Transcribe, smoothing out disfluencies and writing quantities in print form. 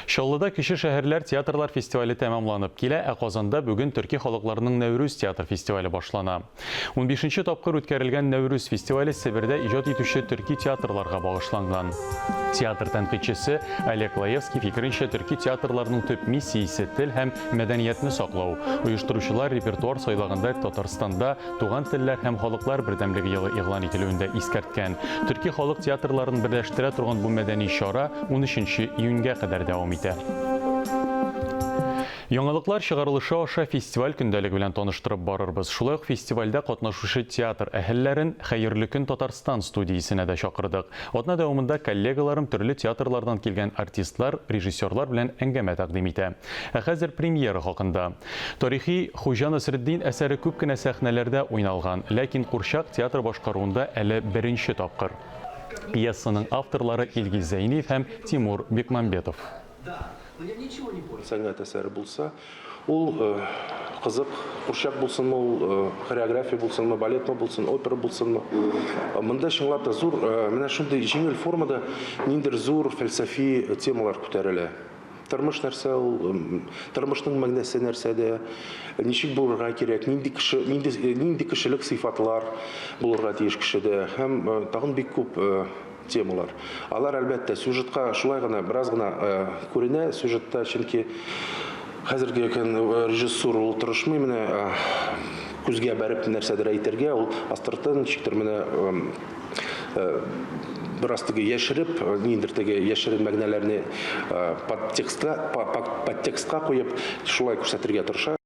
Чаллыда Кече шәһәрләр театрлар фестивале тәмамланып килә, ә Казанда бүген төрки халыкларның Нәүрүз театр фестивале башлана. Унбишенче тапкыр үткәрелгән Нәүрүз фестивале Себердә иҗат итүче төрки театрларга багышланган. Театр тәнкыйтьчесе Олег Лаевский фикеренчә, төрки театрларның төп миссиясе, тел һәм мәдәниятне саклау. Оештыручылар репертуар сайлаганда Татарстанда Туган телләр һәм халыклар бердәмлеге елы игълан ителүен дә искәрткән. Төрки халык театрларын берләштерә торган бу мәдәни чара унөченче июньгә кадәр дәвам итә. Яңалыклар чыгарылышы аша фестиваль көндәлеге белән таныштырып барырбыз. Шулай ук фестивальдә катнашучы театр әһелләрен Хәерле көн, Татарстан студиясенә дә чакырдык. Атна дәвамында коллегаларым төрле театрлардан килгән артистлар, режиссерлар белән әңгәмә тәкъдим итә. Ә хәзер премьера хакында. Тарихи Хуҗа Насретдин әсәре күп кенә сәхнәләрдә уйналган, ләкин курчак театры башкаруында әле беренче тапкыр. Пьесаның авторлары Илгиз Зәйниев һәм Тимур Бекмамбетов. Сәнгать әсәре булса, ул кызык, курчак булсынмы ул, хореография булсынмы, балетмы булсын, опера булсынмы. Монда чынлап та зур, менә шундый җиңел формада ниндидер зур фәлсәфи темалар күтәрелә. Тормыш нәрсә ул, тормышның мәгънәсе нәрсәдә, ничек булырга кирәк, нинди кеше, нинди, нинди кешелек сыйфатлар булырга тиеш кешедә һәм тагын бик күп темалар. Алар, әлбәттә, сюжетка шулай гына, бераз гына күренә сюжетта, чөнки хәзерге көн режиссура ул тырышмый менә күзгә бәреп нәрсәдер әйтергә, ул астыртын ничектер менә бераз теге яшереп, ниндидер теге яшерен мәгънәләрне подтекстка, подтекстка куеп, шулай күрсәтергә тырыша.